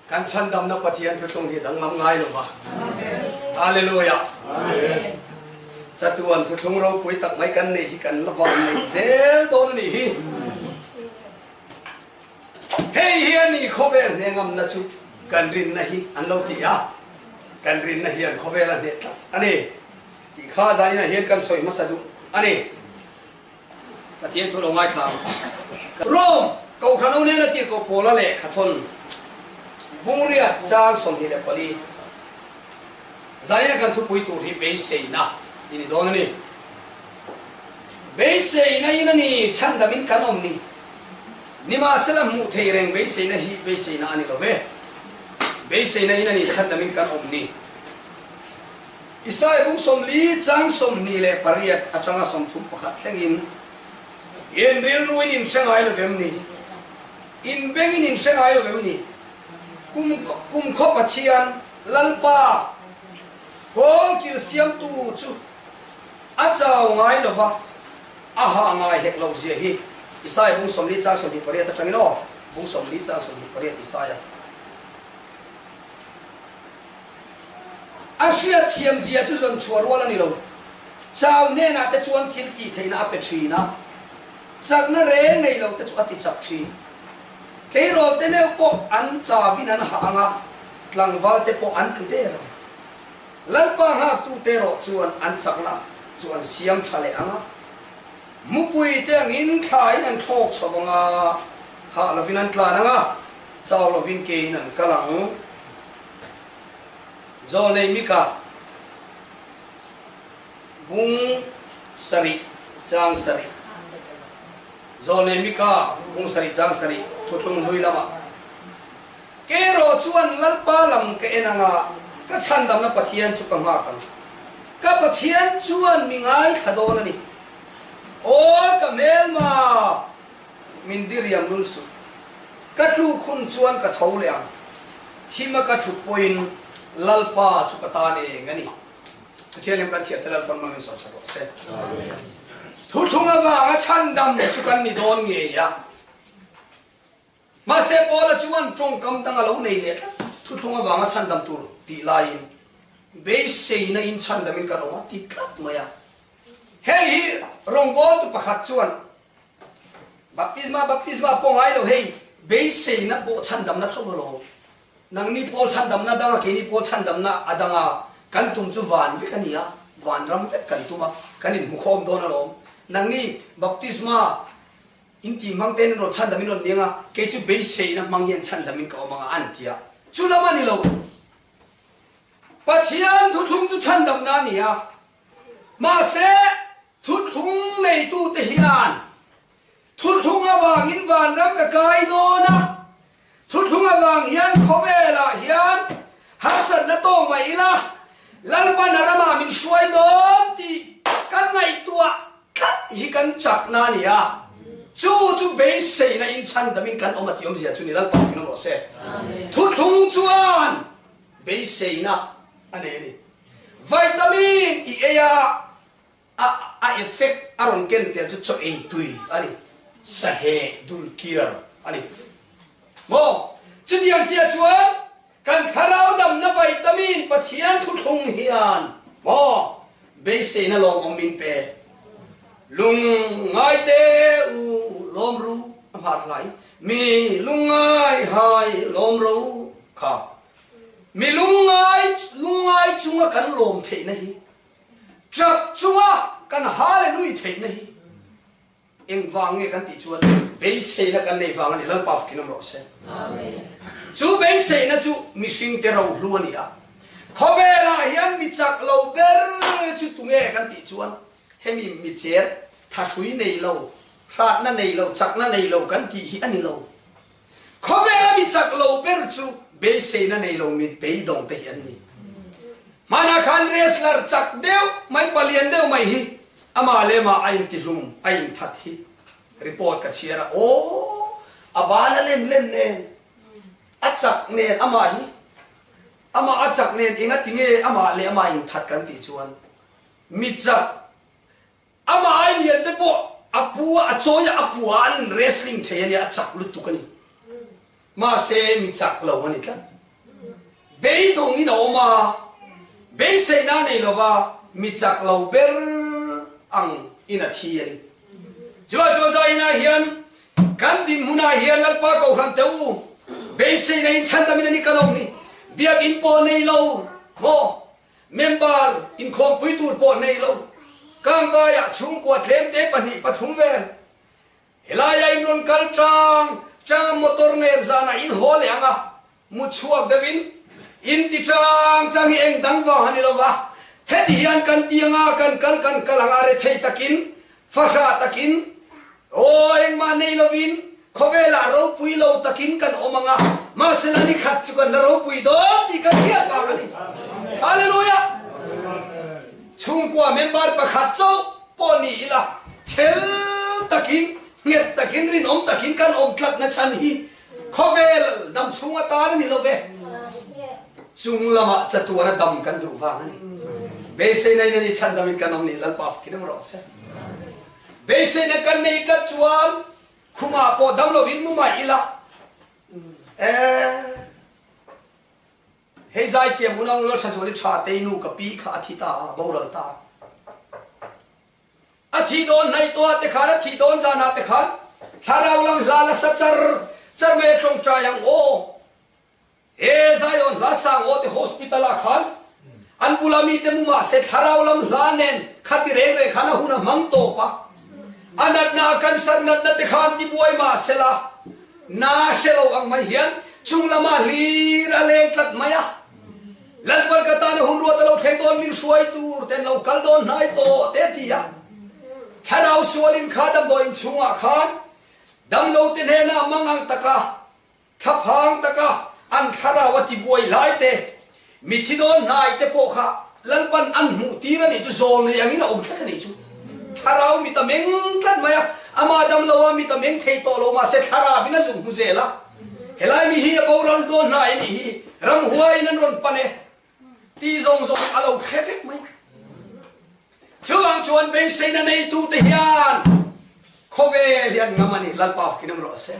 Kan chhandamna Pathian thuthlung hi danglam ngai lo va. Hallelujah. Chatuan thuthlung ropui tak mai kan neih hi kan la van neih zel dawn a nih hi. Hei hi a ni khawvel hne ngamna chu kan rinna hi an lo ti a, kan rinna hian khawvel a hneh tlat a ni tih kha zaninah hian kan sawi hmasa duh a ni. Pathian thu lo ngaithla ang. Rome Kohhran ho nena tirhkoh Paula lehkha thawn Bungriat chang 24 Zanina kan thupui tur hi beiseina i ni dawn a ni. Beiseina in a ni chhandamin kan awm ni. Nimahsela hmuh theih reng beiseina hi beiseina a ni lo ve. Beiseina in a ni chhandamin kan awm ni. Isaiah bung 40 chang 28 atanga 31 thlengin, In rilruin in hre ngai lo vem ni? In bengin in hre ngai lo vem ni? Kum kumkhaw Pathian, Lalpa, kawngkil siamtu chu a chau ngai lo va, a hah ngai hek lo zia hi. Isaiah bung 40 chang 28 atangin aw, bung 40 chang 28 Isaiah. A hriat thiam zia chu zawn chhuah rual a ni lo. Chau hnenah te chuan thil tih theihna a pe thin a, chakna reng nei lo te chu a ti chak thin. Tleirawl te meuh pawh an chauin an hah ang a, tlangval te pawh an tlu der ang. Lalpa nghaktu te erawh chuan an chakna chu an siam tha leh ang a, mupui te angin thlain an thlawk chho ang a, hah lovin an tlan ang a, chau lovin kein an kal ang. Zawlnei Mika bung sarih chang sarih Zawlnei Mika bung sarih chang sarih thuthlung hlui lamah Kerawh chuan Lalpa lam ka en anga ka chhandamna Pathian chu ka nghak ang. Ka Pathian chuan mi ngaithla dawn a ni. Aw ka hmelma! Min diriam lul suh. Ka tluk hun chuan ka tho leh ang. Thima ka thut pawhin Lalpa chu ka tan eng a ni. Thuthianghlim kan chhiat te Lalpan mangin sawmsak rawh se. Thuthlung avanga chhandam chu kan ni dawn ngei a. Mahse Paula chuan tawngkam dang a lo nei leh tlat. Thuthlung avanga chhandam tur tih laiin beiseina in chhandamin kan awm a ti tlat mai a. Hei hi rawngbawltu pakhat chuan Baptisma baptisma pawh ngai lo hei beiseina pawh chhandamna tho alawm. Nangni pawl chhandamna danga keini pawl chhandamna a danga kan tum chu van vek a ni a, vanram vek kan tum a, kan inhmukhawm dawn alawm. Nangni baptisma in tih hmang ten in rawn chhandam in rawn niang a, kei chu beiseina hmang hian chhandamin ka awm anga an ti a, chu lam a ni lo. Pathian thuthlung chu chhandamna a ni a, mahse Thuthlung neitute hian thuthlung avangin vanram ka kai dawn a, thuthlung avang hian khawvelah hian harsatna tawk mai ila, Lalpan a ramah min hruai dawn tih kan ngaihtuah tlat hi kan chakna a ni a, chu chu beiseina inchhandamin kan awm a tih awmzia chu ni Lalpa fing rawh se. Thuthlung chuan beiseina a nei a ni. Vitamin i ei a. A a effect a rawn ken tel chu chaw ei tui a ni, saheh dul kiar a ni maw? Chutiang chiah chuan kan thlarau damna vitamin Pathian thuthlung hian maw beiseina lawmawm min pe. Lungngai te u lawm ru a hmar hlai, mi lungngai hai lawm ro kha. Mi lungngai lungngai chunga kan lawm theihna hi Trap chunga kan hallelui theihna hi engvang nge kan tih chuan beiseina kan nei vang a ni, Lalpa fakin awm rawh se. Chu beiseina chu mihring te rohlu a ni a, khawvelah hian mi chak lo ber chu tunge kan tih chuan hemi mi cher thahrui nei lo, hratna nei lo, chakna nei lo kan tih hi a ni lo. Khawvela mi chak lo ber chu beiseina nei lo mi beidawng te hi an ni. Hmanah khan wrestler chak deuh mai, palian deuh mai hi amah leh amah a intihlum, a inthat hi report ka chhiar a, aw a ban a len len nen, a chak nen amah hi, amah a chak nen engati nge amah leh amah a inthat kan tih chuan mi chak Amah ai lian te pawh a pu a, a chawi a, a pua an wrestling thei a nia, a chak lutuk a ni. Mahse mi chak lo a ni tlat. Beidawngin a awm a, beiseina nei lova mi chak lo ber ang in a thi a ni. Chuvah chuan zainah hian kan dinhmunah hian Lalpa Kohhran te u, beiseina in chhandamin a ni ka lo ni. Biakinn pawh nei lo maw? Member inkhawmpui tur pawh nei lo. Kangvaiah chhungkua tlemte pahnih pathum vel Helaia in rawn kal tang tang a motor nen zanah in haw leh ang a, mu chhuak deuhin in ti tang tang hi eng dang vang a ni lo va, heti hian kan ti anga kan kal kan kal ang a rethei takin fahrah takin aw engmah nei lovin khawvelah ropui lo takin kan awm ang a, mahsela ni khat chu kan la ropui dawn tih kan hriat vang a ni. Hallelujah! Chhungkua member pakhat chauh pawh ni ila, chhel takin, nghet takin, rinawm takin kan awm tlatna chhan hi khawvel dam chhung atan a ni lo ve. Chung lamah chatuana dam kan duh vang a ni. Beiseina in a ni chhan damin kan awm ni Lalpa fakin awm rawh se. Beiseina kan nei tlat chuan khumah pawh dam lovin mu mai ila. Eh. Hei zaithiam unau nula tha zuali tha tei nu ka pi kha a thi ta a, boral ta. A thi dawn hnaih tawh ah te khan, a thih dawn zan ah te khan thlarau lam hla la sa char char mai a tawngtai ang aw. He Zion hla sang aw te hospital ah khan an bula mi te mu mahse thlarau lam hla nen khati reng reng khan a hun a hmang tawp a. A natna a cancer natna te khan tibuai mahsela Na hre lo ang mai hian chung lamah hlir a leng tlat mai a. Lalpan ka tana hun ruat a lo thleng dawn min hruai tur ten lo kal dawn hnai tawh te ti a. Thlarau sualin kha damdawiin chhungah khan damlo te hnenah mangang taka, thlaphang taka an thlarau a tibuai lai te, mithi dawn hnai te pawh kha Lalpan an hmuh tir a nih chu zawl nei angin a awm tlat a nih chu. Thlarau mit a meng tlat mai a, amah dam lo a mit a meng thei tawh lo mahse thlaravin a zuk hmu zel a. Helai mi hi a boral dawn hnai a nih hi, ramhuaiin an rawn pan e tih zawng zawng a lo hre vek mai. Chuvang chuan beiseina neitute hian khawvel hi an ngam a ni, Lalpa fakin awm rawh se.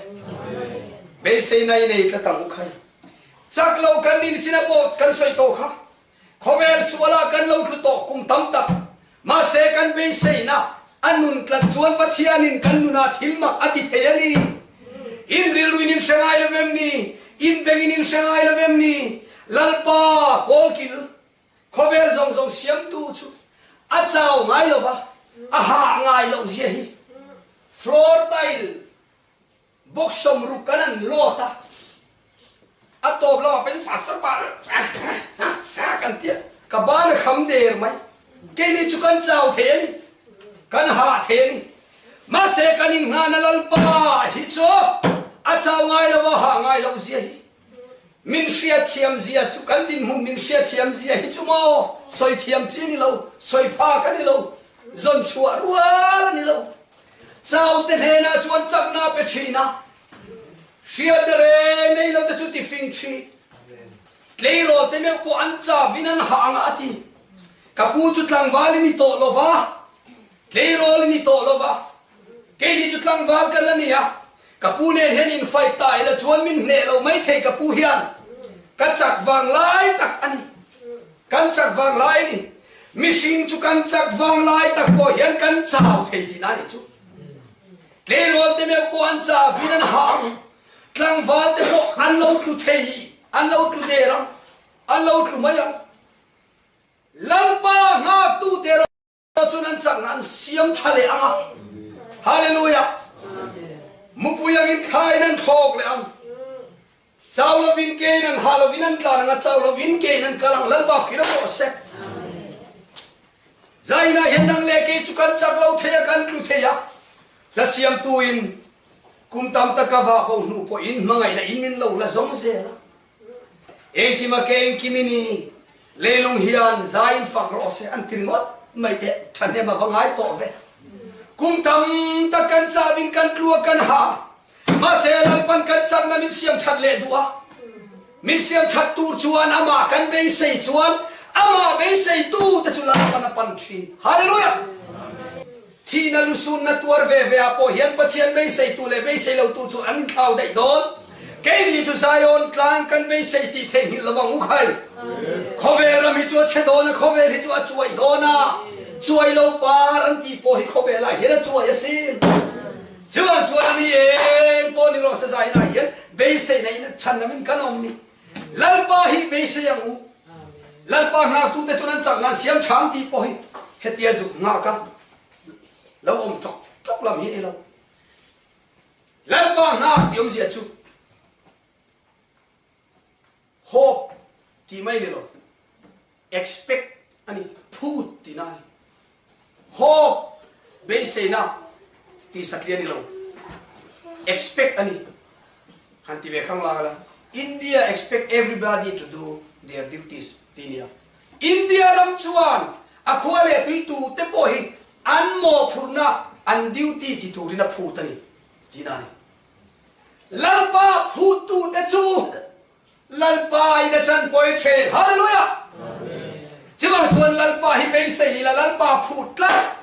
Beiseina i nei tlat ang u khai. Chak lo kan nin chin a pawh kan sawi tawh kha. Khawvel sualah kan lo tlu tawh kum tam tak. Mahse kan beiseina a nun tlat chuan Pathianin kan nunah thil mak a ti thei a ni. In rilruin in hre ngai lo vem ni? In bengin in hre ngai lo vem ni? Lalpa kawlkil khawvel zawng zawng siamtu chu a chau ngai lo va, a hah ngai loh zia hi. Floor tile Box sawmruk kan an load a, a tawp lamah pawhin pastor pa kan ti a, ka ban a kham der mai. Keini chu kan chau thei a ni, kan hah thei a ni. Mahse kan inngahna Lalpa hi chu a chau ngai lo a, hah ngai loh zia hi. Min hriatthiam zia chu kan dinhmun min hriatthiam zia hi chu maw sawi thiam chi a ni lo, sawi phak a ni lo, zawn chhuah rual a ni lo. Chaute hnenah chuan chakna a pe thin a, hriatna reng nei lote chu tifing thin. Tleirawl te meuh pawh an chavin an hah ang a ti. Ka pu chu tlangval i ni tawh lo va, tleirawl i ni tawh lo va, keini chu tlangval kan la ni a, ka pu nen hian in fight ta ila chuan min hneh lo maithei ka pu hian ka chak vang lai tak a ni. Kan chak vang lai a ni. Mihring chu kan chak vang lai tak pawh hian kan chau thei tihna a nih chu. Tleirawl te meuh pawh an chau vin an hah ang. Tlangval te pawh an lo tlu thei, an lo tlu der ang, an lo tlu mai ang. Lalpa nghaktu te erawh chuan an chakna an siam tha leh ang a. Hallelujah! Mupui angin thlain an thlawk leh ang. Chau lovin kein an hah lovin an tlan ang a, chau lovin kein an kal ang. Lalpa fir a rawh se. Zainah hian nang leh kei chu kan chak lo thei a, kan tlu thei a. Hla siamtuin kum tam taka vah bo hnu pawhin hmangaihna in min lo la zawng zel a. Engkima ke engkim i ni, leilung hian zai in fak rawh se an ti ringawt mai teh, thahnem a va ngai tawh ve. Kum tam tak kan chavin kan tlu a kan ha, mahse Lalpan kan chakna min siam that leh duh a, min siam that tur chuan amah kan beisei chuan amah beiseitu te chu Lalpan a pan thin. Hallelujah! Thihna lusunna tuar ve ve ah pawh hian Pathian beiseitu leh beisei lotu chu an inthlau daih dawn. Keini chu Zion tlang kan beisei tih theihnghilh lo ang u khai. Khawvel ram hi chu a chhe dawn a, khawvel hi chu a chuai dawn a, chuai lo par an tih pawh hi khawvelah hian a chuai asin. Chuvang chuan a ni eng pawh ni rawh se Zionah hian beiseina in chhan namin kan awm ni. Lalpa hi beisei ang u. Lalpa nghaktute chuan an chak nan siam ṭhang tih pawh hi hetia zuk nghak a lo awm ṭawk ṭawk lam hi a ni lo. Lalpa nghak tih awmzia chu hope tih mai a ni lo, expect a ni, phut tihna a ni. Hope, beiseina tih satliah a ni lo, expect a ni. Han ti ve khang lang ala, India expect everybody to do their duties tih a ni a. India ram chuan a khua leh tui tute pawh hi an mawhphurhna, an duty ti turin a phut a ni tihna a ni. Lalpa phuttute chu Lalpa in a tanpui thin. Hallelujah! Chuvang chuan Lalpa hi beisei ila, Lalpa phut tlat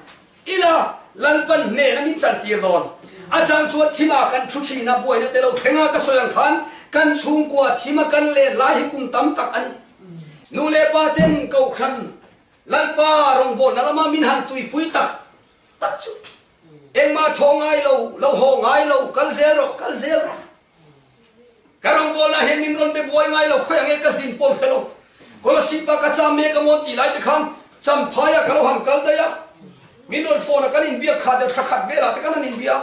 ila, Lalpan hnena min chantir dawn. A chang chuan thima kan thu thin a, buaina te lo thleng a, ka sawi ang khan kan chhungkua thima kan len lai hi kum tam tak a ni. Nu leh pa ten kohhran Lalpa rawngbawlna lama min han tuipui tak tak chu engmah thaw ngai lo, lo haw ngai lo, kal zel rawh, kal zel rawh. Ka rawngbawlna hian min rawn be buai ngai lo, khawi ange ka zin pawh hre lo. Kolasib ah ka cham mek a mawn tih lai te khan Champhai ah ka lo han kal daih a, min rawn phone a kan inbiak kha deuh thla khat velah te khan an inbia.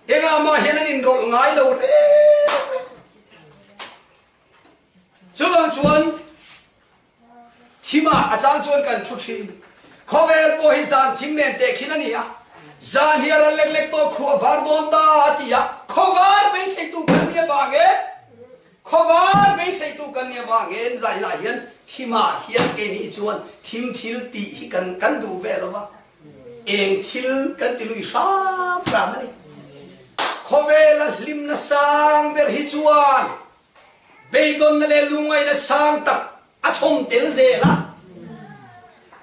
Engah mah hian an inrawlh ngai lo reng reng. Chuvang chuan Thimah a chang chuan kan thu thin. Khawvel pawh hi zan thim nen teh khin a ni a, zan hi a ral lek lek tawh khuh a var dawn ta a ti a, khawvar beiseitu kan ni avang e, khawvar beiseitu kan ni avang e zainah hian thimah hian keini chuan thim thil tih hi kan kan duh ve lo va, eng thil kan ti lui hram hram a ni. Khawvela hlimna sang ber hi chuan Beidawnna leh lungngaihna sang tak a chhawm tel zel a.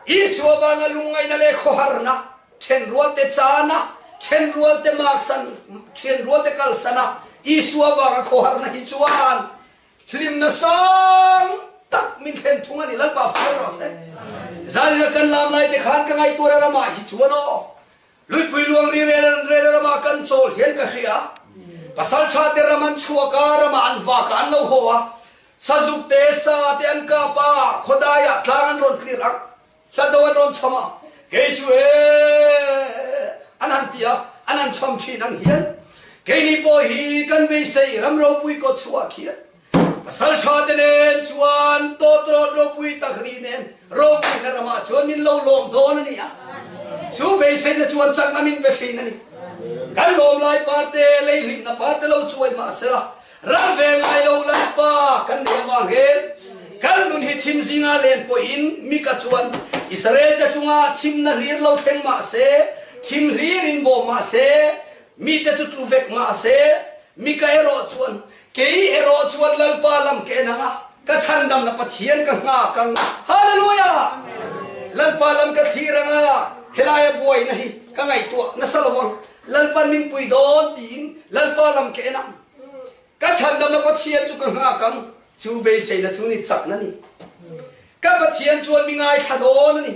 Isua vanga lungngaihna leh khawharna, thenrualte chana, thenrualte maksan, thenrualte kalsana Isua vanga khawharna hi chuan hlimna sang tak min thlen thung a ni. Lalpa fak rawh se. Zanina kan lam lai te khan ka ngaihtuah a ramah hi chuan aw. Luipui luang ri rel rel rama kan chawl hian ka hria. Pasal tha te ram an chhuak a, ramah an vak a, an lo haw a. Sazuk te, sa te an kap a, khawdaiah tlang an rawn tlir ang, hlado an rawn cham a, kei chu e an han ti a, an han cham thin ang hian keini pawh hi kan beisei ram ropui kawt chhuah khian Pasal tha te nen chuan tawtrawt ropui tak ri nen ropuina ramah chuan min lo lawm dawn a ni a. Chu beiseina chuan chakna min pe thin a ni. Kan lawm lai parte, leihlimna parte lo chuai mah sela, ral ve ngai lo Lalpa kan nei avang hian kan nun hi thim zinga len pawhin Mika chuan Israel te chunga thimna hlir lo thleng mah se, thim hlirin bawm mah se, mite chu tlu vek mah se, Mika erawh chuan, Kei erawh chuan Lalpa lam ka en ang a, ka chhandamna Pathian ka nghak ang. Hallelujah! Lalpa lam ka thlir ang a, helaia buaina hi ka ngaihtuah nasa lo ang. Lalpan min pui dawn tiin Lalpa lam ka en ang. Ka chhandamna Pathian chu ka nghak ang. Chu beiseina chu ni chakna ni. Ka Pathian chuan mi ngaithla dawn a ni.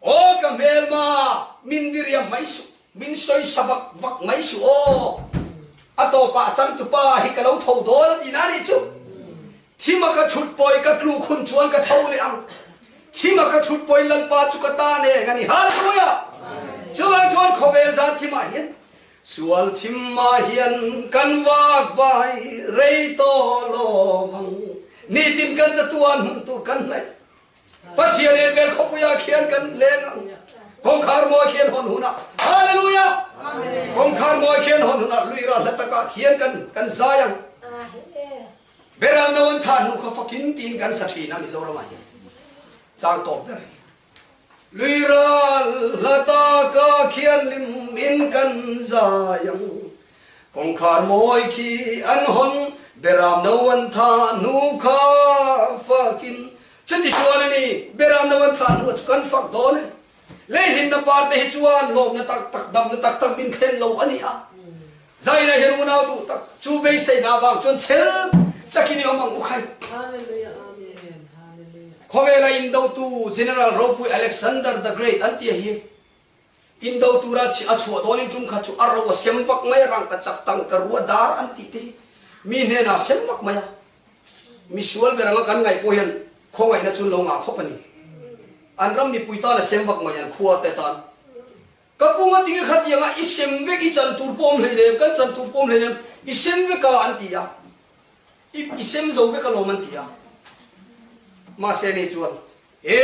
Aw ka hmelma, min diriam mai suh, min sawi sa vak vak mai suh aw. A tawpah a changtupa hi ka lo tho dawn a tihna a nih chu. Thima ka thut pawi ka tluk hun chuan ka tho leh ang. Thima ka thut pawi Lalpa chu ka tan eng a ni. Hallelujah! Chuvang chuan khawvel zan thimah hian sual thimah hian kan vak vai rei tawh lo vang. Nitin kan chatuan hmun tur kan hnaih. Pathian in vel khawpui ah khian kan leng ang. Kawngkhar mawi khian hawn hunah Hallelujah! Kawngkhar mawi khian hawn hunah lui ral hla takah khian kan kan zai ang. Beram no an thah hnu kha fakin tiin kan sa thin a Mizoram ah hian. Chang tawp ber hi. Lui ral hla takah khian lim in kan zai ang. Kawngkhar mawi khi an hawn, beram no an thah hnu kha fakin. Chuti chuan a ni, beram no an thah hnu chu kan fak dawn e. Leihlinna parte hi chuan lawmna tak tak, damna tak tak min thlen lo a ni a. Zaina hian unau duh tak chu beiseina avang chuan chhel takin i awm ang u khai. Khawvela indotu General ropui Alexander the Great an tia hi indo tura a chhuah dawnin tum khat chu a ro a sem vak mai a, rangka chak tangka rua dar an tih te hi mi hnenah a sem vak mai a. Misual ber anga kan ngaih pawh hian khawngaihna chu an lo ngah khawp a ni. An ram mipui tan a sem vak mai an khua te tan. Ka pu nga tinge khatianga i sem vek i chan tur pawh awm hleinem, kan chan tur pawh awm hleinem, i sem vek a an ti a, i i sem zo vek alawm an ti a. Mahse nei chuan, E,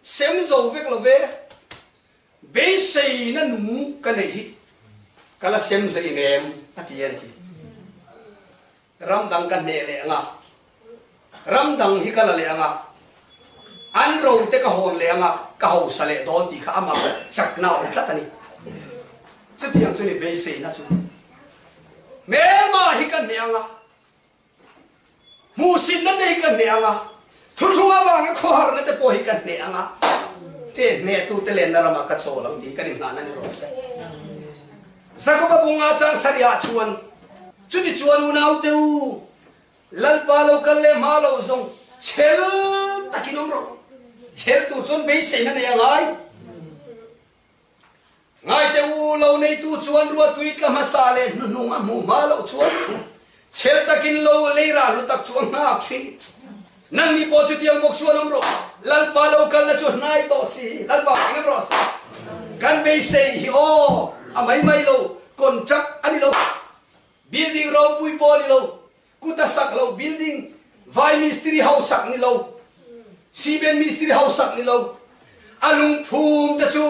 sem zo vek lo ve, beiseina nung ka neih hi ka la sem hleinem a ti a an ti. Ram dang ka hneh leh anga, ram dang hi ka la leh anga, an ro te ka hawn leh anga, ka hausa leh dawn tih kha amah chakna a awm tlat a ni. Chutiang chu ni beiseina chu. Hmelma hi ka hneh anga, hmuhsitna te hi ka hneh anga, thuthlung avanga khawharna te pawh hi ka hneh anga, te hnehtu te lenna ramah ka chawl ang tih kan inngahna ni rawh se. Jakoba bunga chang sarihah chuan, Chutichuan unaute u, Lalpa lo kal leh hma lo zawng chhel takin awm rawh u. Chhel tur chuan beiseina nei a ngai. Ngaite u, lo neitu chuan ruatui tla hmasa leh hnuhnung a hmuh hma loh chuan chhel takin lo lei ral lu tak chu a nghak thin. Nangni pawh chutiang bawk chuan awm rawh. Lalpa lo kalna chu hnai tawh si. Lalpa eng em rawh se. Kan beisei hi aw, a mai mai lo, contract a ni lo. Building ropui pawh a ni lo. Kut a sak lo building, vai mistiri ho sak ni lo, cement mistiri ho sak ni lo. A lungphum te chu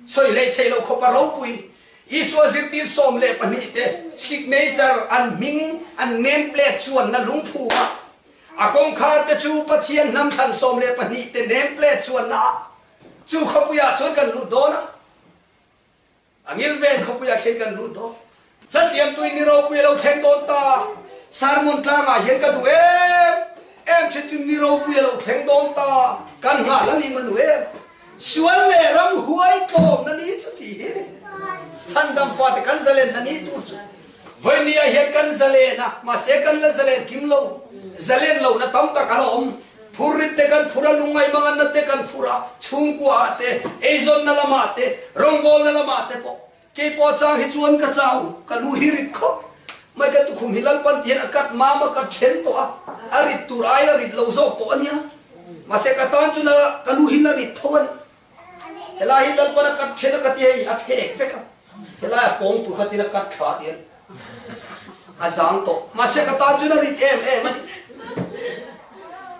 sawi hlei thei lo khawpa ropui. Isua zirtir 12 te signature an hming an name plate chuanna lungphum a A kawngkhar te chu Pathian hnam thlan 12 te name plate chuanna ah chu khawpui ah chuan kan lut dawn a, a ngil vel khawpui ah khian kan lut dawn. Hla siamtu in ni ropui a lo thleng dawn ta, sermon tlang ah hian ka duh em em thin chu ni ropui a lo thleng dawn ta, kan nghah la ni manu em. Sual leh ram huai tlawmna ni chu tih hi ni. Chhandam fate kan zalenna ni tur chu vawinia hian kan zalen a, mahse kan la zalen kim lo. Zalen lohna tam tak a la awm. Phurrit te kan phur a, lungngai manganna te kan phur a, chhungkua ah te, eizawnna lamah te, rawngbawlna lamah te pawh. Kei pawh chang hi chuan ka chau, ka lu hi rit khawp mai. Ka tukhum hi Lalpan ti hian a kat mam a, ka then tawh a, a rit tur aiin a rit lo zawk tawh a nia. Mahse ka tan chuan a ka lu hi la rit tho a ni. Helai hi Lalpan a kat then a ka ti hei, a phek vek a. Helai a pawng tur kha tin a kat tha ti a ni. A zang tawh. Mahse ka tan chuan a rit em em a ni.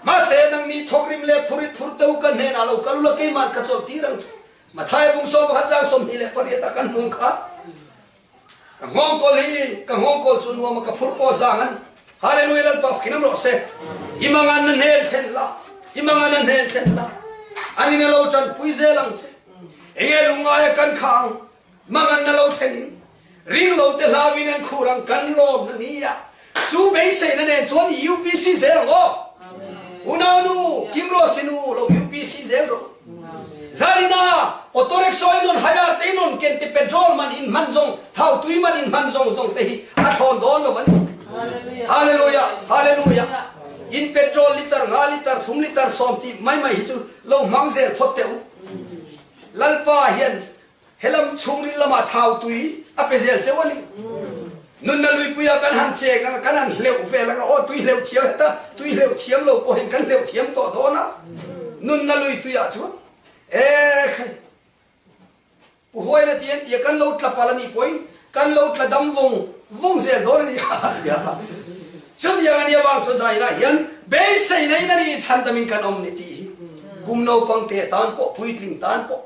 Mahse nangni thawkrim leh phurit phur teu ka hnenah lo kal ula keimah ka chawlh tir ang che. Mathai bung 11 chang 28 ah kan hmuh kha ka nghawngkawl hi ka nghawngkawl chu nuam a ka phurh pawh zang a ni. Hallelujah Lalpa fakin am rawh se. I mangan na hnen thlen la, i mangan na hnen thlen la. Anin a lo tanpui zel ang che. Enge lungngai a kan kha ang, mangan na lo thlen in ring lo te hlauin an khur ang kan lawm na ni a. Chu beiseina nen chuan UPC zel ang aw. Unaunu Kim Rose nu lo UPC zel rawh. Zarina auto rickshaw in rawn hire te in rawn ken te petrol man in hman zawng thau tui man in hman zawng zawng te hi a thlawn dawn lo an ni. Hallelujah Hallelujah In petrol liter nga liter thum liter sawm tih mai mai hi chu lo hmang zel phawt teh u. Lalpa hian Helam chhungril lamah thau tui a pe zel cheu a ni. Nunna luipuia kan han cheng anga kan han hleuh vel anga aw tui hleuh thiam heta tui hleuh thiam lo pawhin kan hleuh thiam tawh dawn a. Nunna lui tuiah chuan e khai Pu Huaina ti an ti a kan lo tla pal a nih pawhin kan lo tla dam vawng vawng zel dawn a ni a ti a. Chutiang a nih avang chuan zainah hian beiseina in a ni chhandamin kan awm ni tih hi kum naupang te tan pawh puitling tan pawh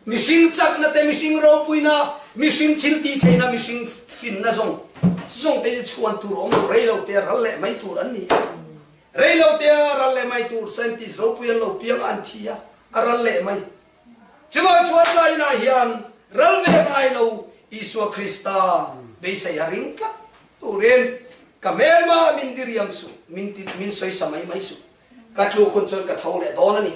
Mihring chakna te, mihring ropuina, mihring thil tih theihna, mihring finna zawng zawng te chu chhuan tur awm lo, rei lo te ral leh mai tur an ni a. Rei lo te a ral leh mai tur scientist ropui an lo piang a, an thi a, a ral leh mai. Chuvang chuan lainah hian ral ve ngai lo Isua Krista beisei a ring tlat turin ka hmelma min diriam suh, min ti, min sawisa mai mai suh. Ka tluk hun chuan ka tho leh dawn a ni.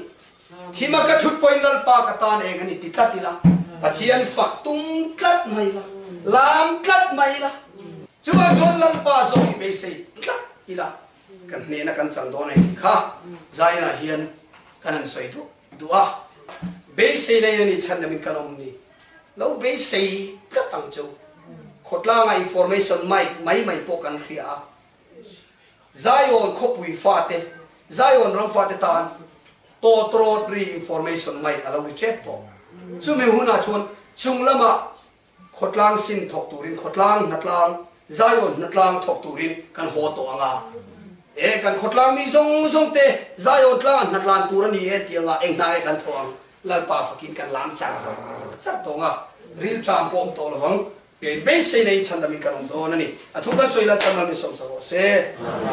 Thima ka thut pawhin Lalpa ka tan eng a ni ti tlat ila, Pathian fak tum tlat mai la. Lam tlat mai ila. Chuvang chuan Lalpa zawk hi beisei tlat ila kan hnehna kan chang dawn a ni tih kha Zainah hian kan han sawi duh duh a. Beisei nei a ni chhan damin kan awm ni. Lo beisei tlat ang cheu. Khawtlanga information mic mai mai pawh kan hria a. Zion khawpui fate, Zion ram fate tan tawtrawt ri information mic a lo ri tep tawh. Chumi hunah chuan chung lamah khawtlang sin thawk turin khawtlang hnatlang, Zion hnatlang thawk turin kan haw tawh ang a. E, kan khawtlang mi zawng zawng te Zion tlangah hnatlan tur a ni e tih anga eng hna nge kan thawh ang? Lalpa fakin kan lam char char tawh ang a, rilṭam pawh awm tawh lovang. Kei beisei neiin chhandamin kan awm dawn a ni. A thu kan sawi lan tam lam in sawmsak rawh se. Amen.